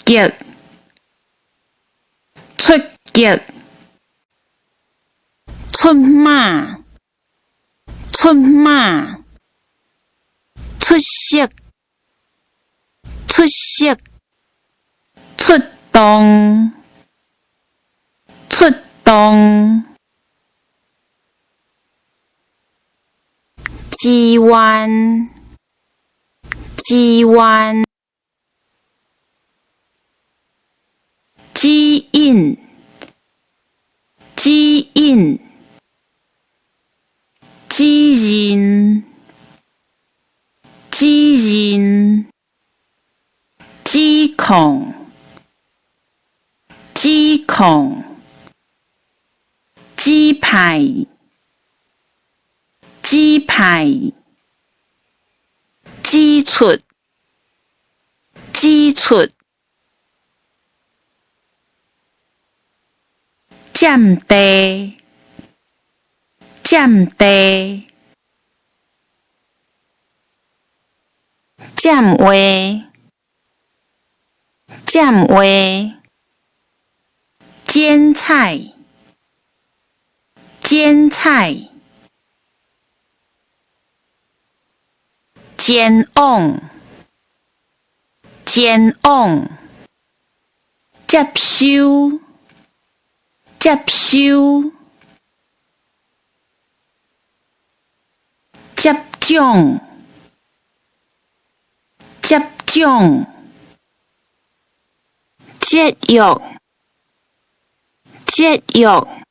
擊，出擊，出馬，出馬，出色，出色，出動，出動，支援，支援，指引，指引，指認，指認，指控，指控，指派，指派，指出，指出，佔地，佔地，佔話，佔話，剪彩，剪彩，前往，前往，接收，接收，接種，接種，節約，節約，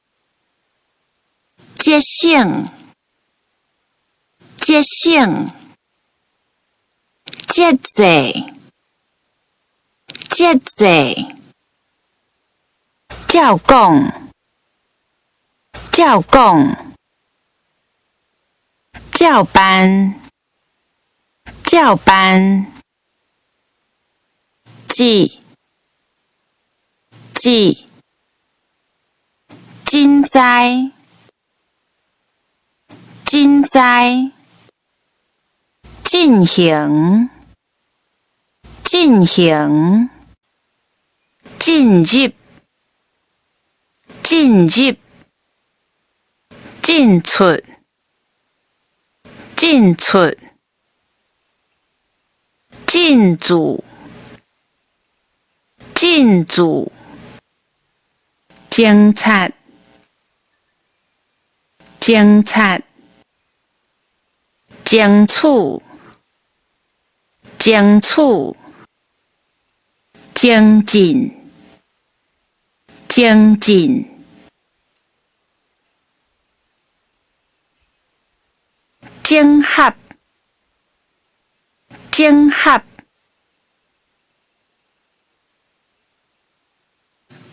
節省，節省，節制，節制，照講，照講，照辦，照辦，指，指，震災，震災，進行，進行，進入，進入，進出，進出，進駐，進駐，偵察，偵察，爭取，爭取，精進，精進，整合，整合，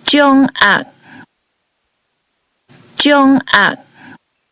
掌握，掌握。